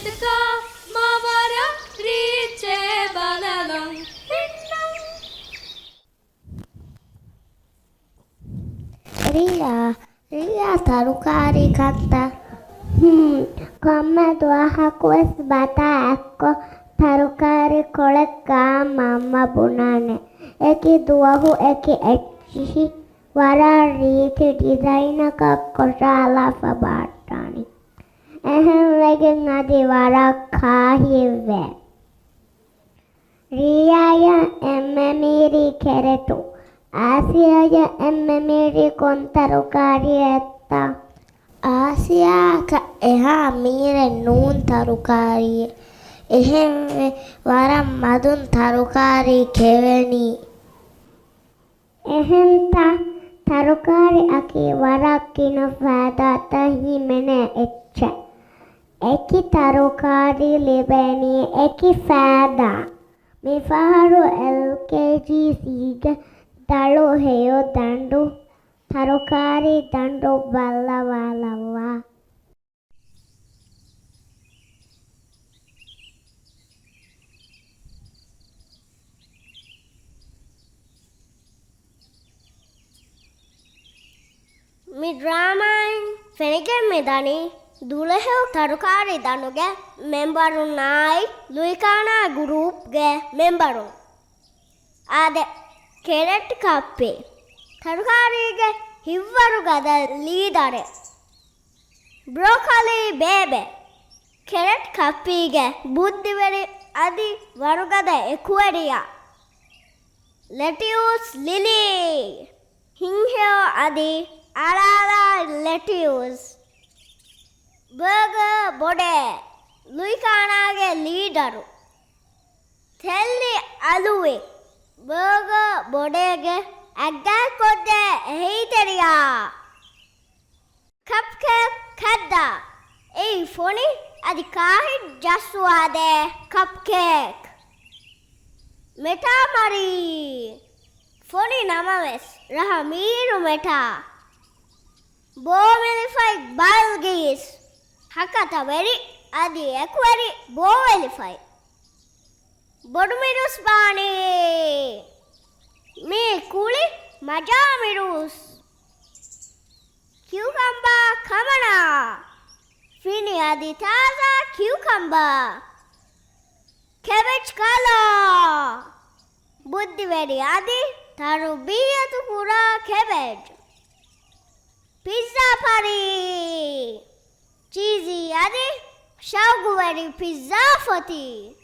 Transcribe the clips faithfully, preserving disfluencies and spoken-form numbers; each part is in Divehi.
މާ ވަރަށް ރީއްޗޭ ބަލަލަން ހިންނަން. ރިޔާ، ރިޔާ ތަރުކާރީ ކަންތައް. ހުން، ކޮންމެ ދުވަހަކުވެސް ބަތާ އެއްކޮށް ތަރުކާރީ ކޮޅެއް ކާ މަންމަ ބުނާނެ. އެކި ދުވަހު އެކި އެއްޗިހި ވަރަށް ރީތި ޑިޒައިނަކަށް ކޮށާލާފަ ބާއްޓާނީ. އެހެންވެގެން އަދި ވަރަށް ކާހިތްވޭ. ރިޔާޔަށް އެންމެ މީރީ ކެރެޓު. އާސިޔާޔަށް އެންމެ މީރީ ކޮން ތަރުކާރީއެއްތަ؟ އާސިޔާއަކަށް އެހާ މީރެއް ނޫން ތަރުކާރީއެއް. އެހެންވެ، ވަރަށް މަދުން ތަރުކާރީ ކެވެނީ. އެހެންތަ؟ ތަރުކާރީއަކީ ވަރަށް ގިނަ ފައިދާތައް ހިމެނޭ އެއްޗެއް. އެކި ތަރުކާރީ ލިބޭނީ އެކި ފައިދާ. މިފަހަރު އެލްކޭޖީސީގެ ދަޅު ހެޔޮ ދަނޑު ތަރުކާރީ ދަނޑު ބައްލަވާލައްވާ. މި ޑްރާމާއިން ފެނިގެން މިދަނީ ދުޅަހެޔޮ ތަރުކާރީ ދަނޑުގެ މެމްބަރުންނާއި ލުއިކާނާ ގުރޫޕްގެ މެމްބަރުން. އާދެ، ކެރެޓް ކައްޕި. ތަރުކާރީގެ ހިތްވަރުގަދަ ލީޑަރެއް. ބްރޯކޮލީ ބޭބެ. ކެރެޓް ކައްޕީގެ ބުއްދިވެރި އަދި ވަރުގަދަ އެކުވެރިޔާ. ލެޓިއުސް ލިލީ. ހިތްހެޔޮ އަދި އަޅާލާ ލެޓިއުސް. ބާގާ ބޮޑޭ. ލުއިކާނާގެ ލީޑަރު. ތެއްލި އަލުވި. ބާގާ ބޮޑޭގެ އަތްގައިކޮށްދޭ އެހީތެރިޔާ. ކަޕްކޭކް ކައްދާ. އެއީ ފޮނި އަދި ކާހިތް ޖައްސުވާދޭ ކަޕްކޭކް. މެޓާ މަރީ. ފޮނި ނަމަވެސް ރަހަ މީރު މެޓާ. ބޯވެލިފައި ބަލްގީސް. ހަކަތަ ވެރި އަދި އެކުވެރި ބޯވެލިފައި. ބޮޑުމިރުސް ބާނީ. މީ ކުޅި މަޖާމިރުސް. ކިއުކަމްބާ ކަމަނާ. ފިނި އަދި ތާޒާ ކިއުކަމްބާ. ކެބެޖް ކަލާ. ބުއްދިވެރި އަދި ތަރުބިއްޔަތު ކުރާ ކެބެޖް. ޕިއްޒާ ޕަރީ. ޗީޒީ އަދި ޝައުގުވެރި ޕިއްޒާ ފޮތި.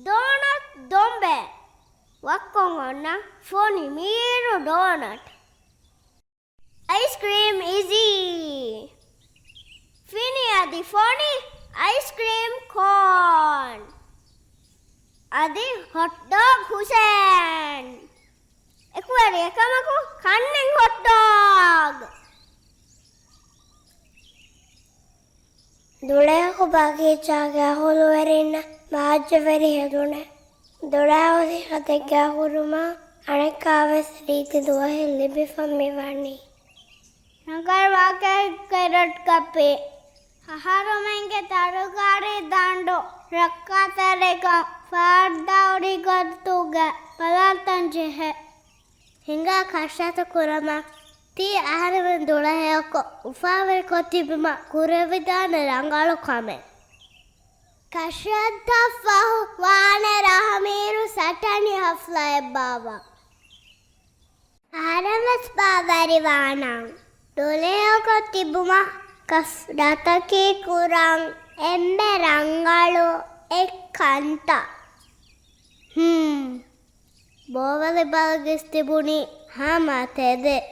ޑޯނަޓް ދޮނބެ. ވައްކޮން އޮންނަ ފޮނި މީރު ޑޯނަޓް. އައިސްކްރީމް އިޒީ. ފިނި އަދި ފޮނި އައިސްކްރީމް ކޯން. އަދި ހޮޓްޑޮގް ހުސޭން. އެކުވެރި އެކަމަކު ކަންނެން ހޮޓްޑޮގް. ދުޅަހު ބަގީޗާގެ އަހުލުވެރިންނަށް މާއްޗަވެރި ހެދުނެ. ދުޅަހު ސިހަތެއްގެ އަހުރުމަށް އަނެއްކާވެސް ރީތި ދުވަހެއް ލިބިފަ މިވަނީ. ރަނގަޅު ވާހަކައެއް ކެރެޓް ކައްޕި. އަހަރުމެންގެ ތަރުކާރީ ދަނޑު ރައްކާތެރިކަން ފައްދަ ހުރި ގޮތުގެ ބަލަންތައް ޖެހޭ. ހިނގާ ކަށަވަރު ކުރަމާ ތި އަހަރެމެން ދުޅަހެޔޮކޮށް އުފާވެރިކޮށް ތިބުމަށް ކުރެވިދާނެ ރަނގަޅު ކަމެއް. ކަށަވަރު ފަހު ވާނެ ރަހަ މީރު ސަޓަނި ހަފްލާއެއް ބާއްވާ. އަހަރެން ވެސް ބާއްވަރިވާނަން. ދުޅަހެޔޮކޮށް ތިބުމަށް ކަށަވަރަކީ ކުރަން އެންމެ ރަނގަޅު އެއް ކަންތައް. ހުން. ބޯވެލި ބަލްގީސް ތިބުނީ ހަމަ ތެދެއް.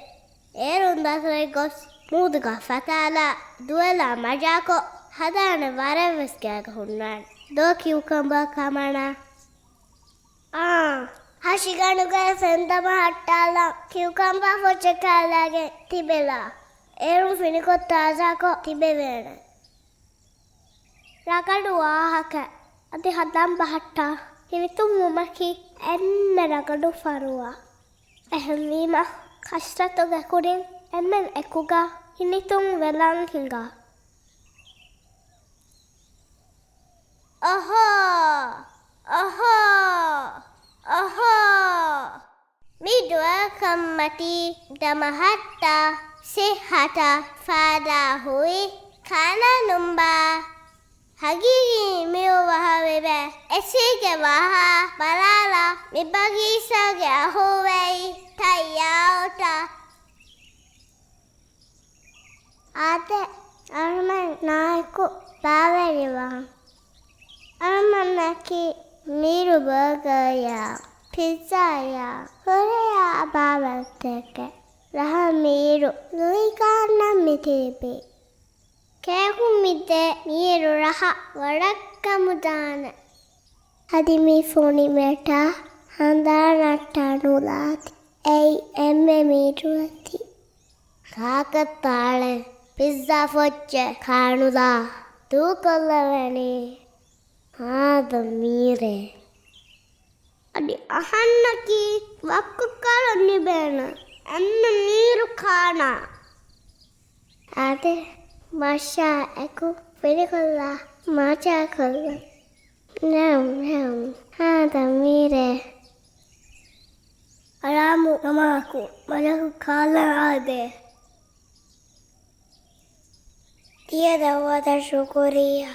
އޭރުން ދަތުރެއް ގޮސް މޫދުގަ ފަތާލާ ދުވެލާ މަޖާކޮށް ހަދާނެ ވަރެއް ވެސް ގާގަ ހުންނާނެ. ދޯ ކިއުކަމްބާ ކަމަނާ. އާ، ހަށިގަނޑުގައި ފެން ދަމާ ހައްޓާލާ ކިއުކަމްބާ ފޮއްޗެއް ކާލާގެން ތިބެލާ. އޭރުން ފިނިކޮށް ތާޒާކޮށް ތިބެވޭނެ. ރަގަޑު ވާހަކަ އަދި ހަނދާން ބަހައްޓާ ހިނިތުންވުމަކީ އެންމެ ރަގަޑު ފަރުވާ. އެހެންވީމަ، ކަސްރަތުގެ ކުރިން އެންމެން އެކުގަ ހިނިތުން ވެލަން ހިނގާ. އޮހޯ! އޮހޯ! އޮހޯ! މި ދުވަހު ކަންމަތީ ދަމަހައްޓާ ސިއްހަތަށް ފައިދާ ހުރި ކާނާ ނުންބާ. ހަގީގީ މިއުވަހަށް ވެބެ އެސީގެ ވަހާ ބަލާލާ މި ބަގީޗާގެ އަހުރުވެރި ތައްޔާރުތައް. އާދެ، އަހަރުމެން ނާއެކު ބައިވެރިވާން. އަހަރުމެންނަކީ މީރު ބަރގަރެއްޔާ، ޕިއްޒާއެއްޔާ، ކުރެއްޔާ ބާވަތެކެ. ރަހަ މީރު ލުއިކާންނަށް މި ތިބީ. ކޭކު މިދޭ މީރު ރަހަ ވަރަށް ކަމުދާނެ. އަދި މި ފޮނި މެޓާ ހަނދާނަށްޓަށް ނުލާތި. އެއީ އެންމެ މީރު އަތި. ކާކަށް ތާޅެ ޕިއްޒާ ފޮއްޗެއް ކާނުލާ ދޫކޮށްލެވެނީ. ހާދަ މީރޭ. އަދި އަހަންނަކީ ވައްކަކާލަން ނިބޭނެ އެންމެ މީރު ކާނާ. އާދެ، މަށާ އެކު ފިނިކޮށްލާ މަޖާކޮށްލަން. ނެއު، ނެއު، ހާދަ މީރޭ. އަރާމު ނަމާކު މަޖަކު ކާލަން އާދޭ. ތިޔަ ދައުވަތަށް ޝުކުރިއްޔާ.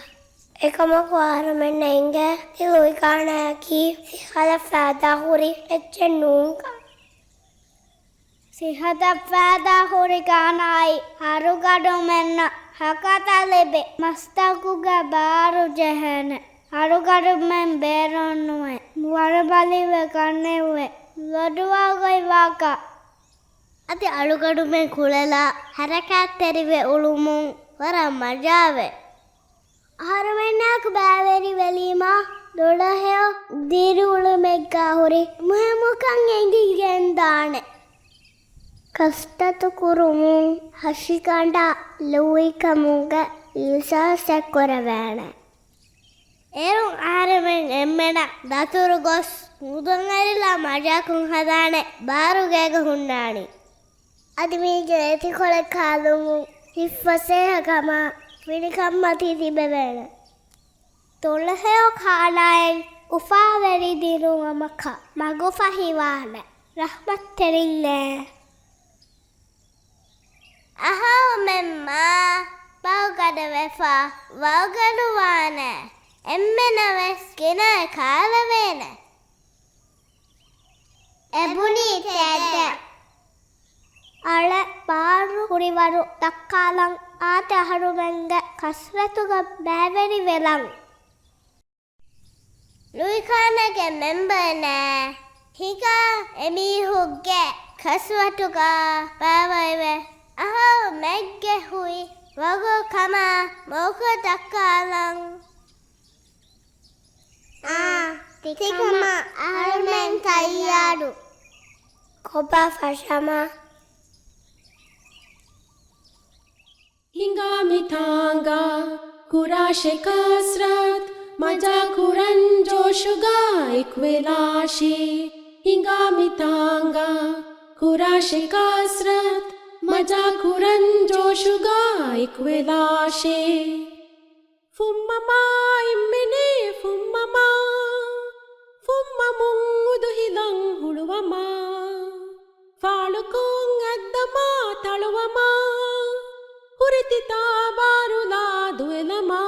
އެކަމަކު އަހަރުމެންނަށް އިނގޭ ތި ލުއިކާނާއަކީ ސިއްހަތަށް ފައިދާ ހުރި އެއްޗެއް ނޫންކަން. ސިއްހަތަށް ފައިދާ ހުރި ކާނާއި އަޅުގަނޑުމެންނަށް ހަކަތަ ލިބި މަސްތަކުގެ ބާރު ޖެހޭނެ. އަޅުގަނޑުމެން ބޭރުން ނުވެ ވަރުބަލިވެ ކަންނެވެ ލޮޑުވާގޮތް ވާކަށް. އަދި އަޅުގަނޑުމެން ކުޅެލާ ހަރަކާތްތެރިވެ އުޅުމުން ވަރަށް މަޖާވޭ. އަހަރުމެންނާއެކު ބައިވެރިވެލީމާ ދޮޅަހެޔޮ ދިރިއުޅުމެއްގާ ހުރި މުހިއްމުކަން އެނގިގެންދާނެ. ކަސްރަތު ކުރުމުން ހަށިގަނޑަށް ލުއިކަމުގެ އިހްސާސެއް ކުރެވޭނެ. އޭރުން އަހަރެމެން އެންމެނަށް ދަތުރު ގޮސް މޫދުން އެރިލާ މަޖާކޮށް ހަދާނެ ބާރުގޭގަ ހުންނާނީ. އަދި މީގެ އެތިކޮޅެއް ކާލުމުން ހިތްފަސޭހަކަމާ ފިނިކަންމަތީ ތިބެވޭނެ. ދޮޅަހެޔޮ ކާނާއިން އުފާވެރި ދިރިއުޅުމަކަށް މަގުފަހިވާނެ ރަޙްމަތްތެރިންނޭ. އަހަރުމެން މާ ބައުގަދަވެފަ ވައުގަދަވާނެ. އެންމެނަށް ވެސް ގިނައިން ކާލެވޭނެ. އެބުނީ ތެދެއް. އަޅެ ބާރު ހުރިވަރު ދައްކާލަން އާދެ އަހަރުމެންގެ ކަސްރަތުގަ ބައިވެރިވެލަން. ލުއިކާނާގެ މެމްބަރުންނޭ ހިނގާ އެމީހުންގެ ކަސްރަތުގަ ބައިވެރިވެ އަހަރު މެއްގެ ހުރި ވަގު ކަމާ މަގު ދައްކާލަން. އާ، ތިކަމަށް އަހަރުމެން ތައްޔާރު. ކޮބާ ފަށަމާ؟ ހިނގާ މި ތާނގަ ކުރާށޭ ކަސްރަތް، މަޖާ ކުރަން ޖޯޝުގަ އެކުވެލާށޭ. ހިނގާ މި ތާނގަ ކުރާށޭ ކަސްރަތް، މަޖާ ކުރަން ޖޯޝުގަ އެކުވެލާށޭ. ފުއްމަމާ އެންމެނޭ ފުއްމަމާ، ފުއްމަމުން އުދުހިލަން ހުޅުވަމާ، ފާޅުކޮށް އައްދަމާ ތަޅުވަމާ، ހުރިތިތާ ބާރުލާ ދުވެލަމާ،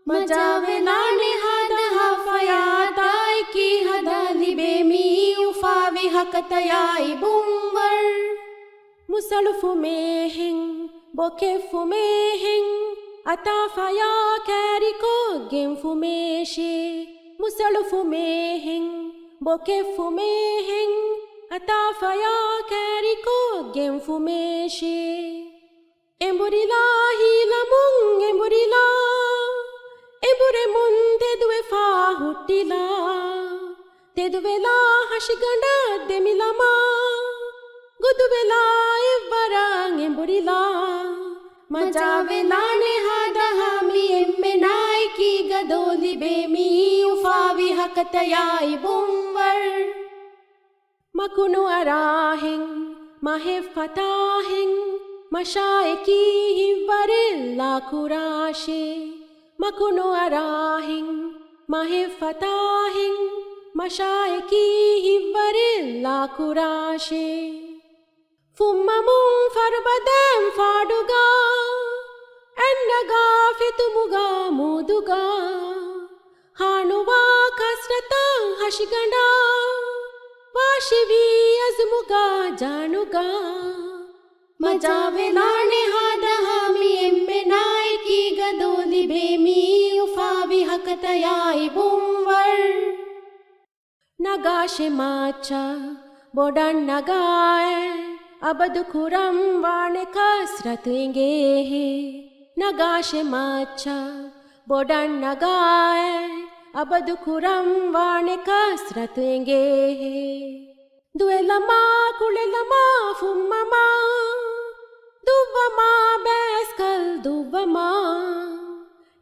މަޖާވެލާނެ ހާދަހާ ފަޔާތާއެކީ ހަދާ ލިބޭ މިއީ އުފާވި ހަކަތަޔާއި ބުންވަރު. މުސަޅު ފުމޭހެން، ބޮކެއް ފުމޭހެން، އަތާ ފަޔާ ކައިރިކޮށް ގެން ފުމޭށޭ. މުސަޅު ފުމޭހެން، ބޮކެއް ފުމޭހެން، އަތާ ފަޔާ ކައިރިކޮށް ގެން ފުމޭށޭ. އެނބުރިލާ ހީލަމުން އެނބުރިލާ، އެނބުރެމުން ތެދުވެފާ ހުއްޓިލާ، ތެދުވެލާ ހަށިގަނޑަށް ދެމިލަމާ، ގުދުވެލާ އެއްވަރަށް އެނބުރިލާ، މަޖާވެލާނެ ހާދަހާ މި އެންމެނާއެކީ ގަދޯ ލިބޭ މިއީ އުފާވި ހަކަތަޔާއި ބުންވަރު. މަކުނުއަރާހެން، މަހެއް ފަތާހެން، މަށާއެކީ ހިތްވަރެއް ލާކުރާށޭ. މަކުނުއަރާހިން، މަހެއްފަތާހިން، މަށާއެކީ ހިތްވަރެއް ލާކުރާށޭ. ފުއްމަމުން ފަރުބަދައިން ފާޑުގަ، އަތްނަގާ ފެތުމުގަ މޫދުގަ، ހާނުވާ ކަސްރަތަށް ހަށިގަނޑާ، ވާށިވީ އަޒުމުގަ ޖާނުގަ. މަޖާވެލާނެ ހާދަހާ މި އެންމެނާއެކީގަ ދޯލިބޭ މިއީ އުފާވި ހަކަތަޔާ އިބުންވަރު. ނަގާށެ މައްޗަށް ބޮޑަށް ނަގާއެ، އަބަދު ކުރަން ވާނެ ކަސްރަތު އެނގޭހޭ. ނަގާށެ މައްޗަށް ބޮޑަށް ނަގާއެ، އަބަދު ކުރަން ވާނެ ކަސްރަތު އެނގޭހޭ. ދުއެލަމާ، ކުޅެލަމާ، ފުއްމަމާ، ދުއްވަމާ، ބައިސްކަލް ދުއްވަމާ،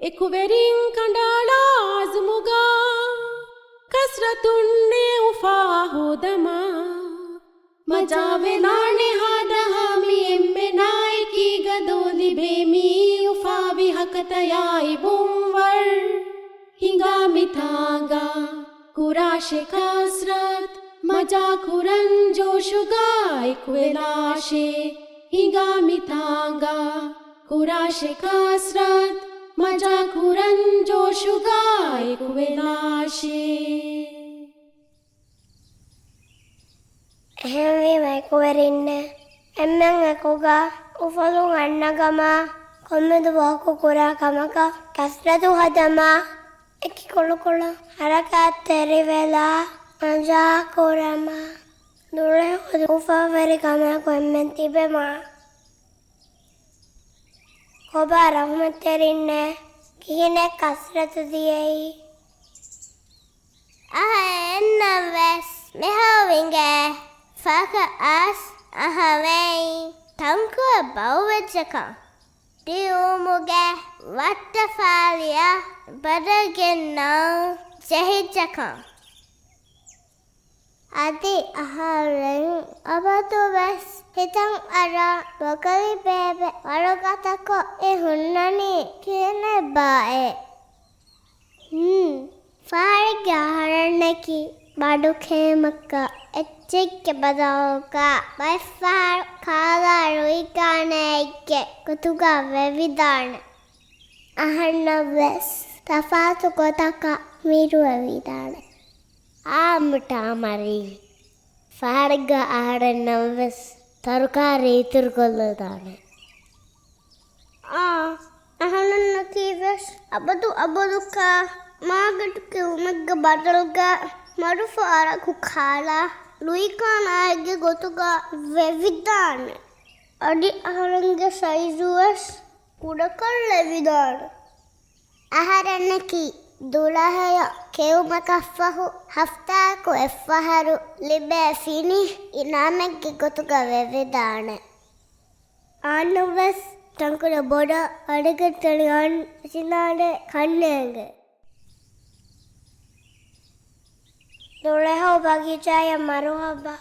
އެކުވެރިން ކަނޑައަޅާ އަޒުމުގަ، ކަސްރަތުންނޭ އުފާ ހޯދަމާ. މަޖާވެލާނެ ހާދަހާ މި އެންމެނާއެކީގަ ދޯލިބޭ މިއީ އުފާވި ހަކަތަޔާ އިބުންވަރު. ހިނގާ މިތާނގަ ކުރާށޭ ކަސްރަތު، މަޖާ ކުރަން ޖޯޝުގަ އެކުވެލާށޭ. ހިނގާ މިތާނގަ ކުރާށޭ ކަސްރަތު، މަޖާ ކުރަން ޖޯޝުގަ އެކުވެލާށޭ. އެހެންވީމަ އެކުވެރިންނޭ، އެންމެން އެކުގަ އުފަލުން އަންނަ ގަމާ، ކޮންމެ ދުވަހަކު ކުރާ ކަމަކަށް ކަސްރަތު ހަދަމާ، އެކި ކުޅުކުޅަ ހަރަކާތްތެރިވެލާ މަޖާ ކުރަމާ، ދުޅަހެޔޮ އުފާވެރި ކަމަކު އެންމެން ތިބެމާ. ކޮބާ ރަޙްމަތްތެރިންނޭ، ކިހިނެއް ކަސްރަތު ދިޔައީ؟ އަހަ، އެންނަށްވެސް މިހާ ވިނގޭ ފަހަކަށް އައިސް އަހަވައި ތަންކޮޅެއް ބައުވެއްޖެކަން، ދިއުމުގެ ވައްޓަފާޅިއަށް ބަދަލުގެންނަން ޖެހިއްޖެކަން. އަދި އަހަރެން އަބަދުވެސް ހިތަށް އަރާ ބްރޮކޮލީ ބޭބެ ވަރުގަދަކޮށް އެ ހުންނަނީ ކިހިނެއްބާއޭ؟ ހުން، ފަހަރެއްގެ އަހަރެންނަކީ ބަޑު ކޭމަކަށް އެއްޗެއްގެ ބަދަލުގަ ބައެއްފަހަރު ކާލާ ރުއިގާނެ އެއްގެ ގޮތުގަ ވެވިދާނެ. އަހަންނަށްވެސް ތަފާތު ގޮތަކަށް މިރުވެވިދާނެ. އާ މި ޓާމަރީ، ފަހަރެއްގަ އަހަރެންނަށްވެސް ތަރުކާރީ އިތުރުކޮށްލަދާނެ. އާ، އަހަންނަކީ ވެސް އަބަދު އަބަދުކާ މާގެޓު ކެއުމެއްގެ ބަދަލުގަ މަޑުފަހަރަކު ކާލާ ރުއިގާނާއެއްގެ ގޮތުގަ ވެވިދާނެ. އަދި އަހަރެންގެ ސައިޒުވެސް ކުޑަކޮށްލެވިދާނެ. އަހަރެންނަކީ ދުޅަހެޔޮ ކެއުމަކަށްފަހު ހަފްތާއަކު އެއްފަހަރު ލިބޭ ފިނި އިނާމެއްގެ ގޮތުގަ ވެވިދާނެ. އަހަންނަށްވެސް ތަންކޮޅެއް ބޮޑަށް އަޑިގަނޑު ތެޅިއަން ވިސްނާނެ ކަންނޭނގެ. ދުޅަހެޔޮ ބަގީޗާއަށް މަރުހަބާ.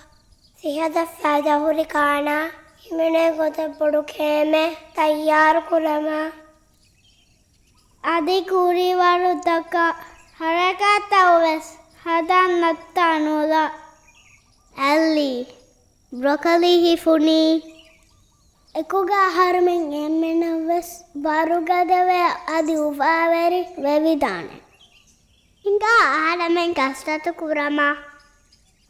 ސިހަތަށް ފައިދާހުރި ކާނާ ހިމެނޭ ގޮތަށް ބޮޑު ކޭމެއް ތައްޔާރުކުރަމާ. އަދި ކުރިވަރުތަކަށް ހަރަކާތްތައްވެސް ހަދަން ނައްތާ ނުލާ. އަލި، ބްރޮކޮލީ ހިފުނީ. އެކުގަ އަހަރުމެން އެންމެނަށްވެސް ވަރުގަދަވެ އަދި އުފާވެރި ވެވިދާނެ. ހިނގާ އަހަރެމެން ކަސްރަތު ކުރަމާ،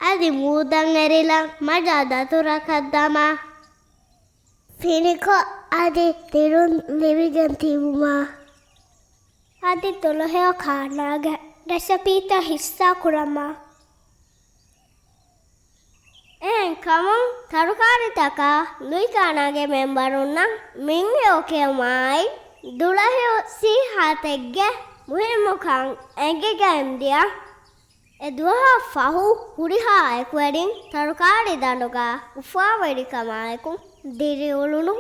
އަދި މޫދަށް އެރިލަން މަޖާ ދަތުރަކަށް ދަމާ، ފިނިކޮށް އަދި ދިރުން ލިބިގެން ތިބުމާ، އަދި ދުޅަހެޔޮ ކާނާގެ ރެސިޕީތައް ހިއްސާ ކުރަމާ. އެހެން ކަމުން ތަރުކާރީތަކާ ރުއިގާނާގެ މެމްބަރުންނަށް މިންގެޔޯ ކެއުމާއި، ދުޅަހެޔޮ ސިއްހަތެއްގެ މުހިއްމުކަން އެނގިގެންދިޔަ. އެ ދުވަހަށް ފަހު ހުރިހާ އެކުވެރިން ތަރުކާރީ ދަނޑުގަ އުފާވެރިކަމާއެކު، ދިރިއުޅުނު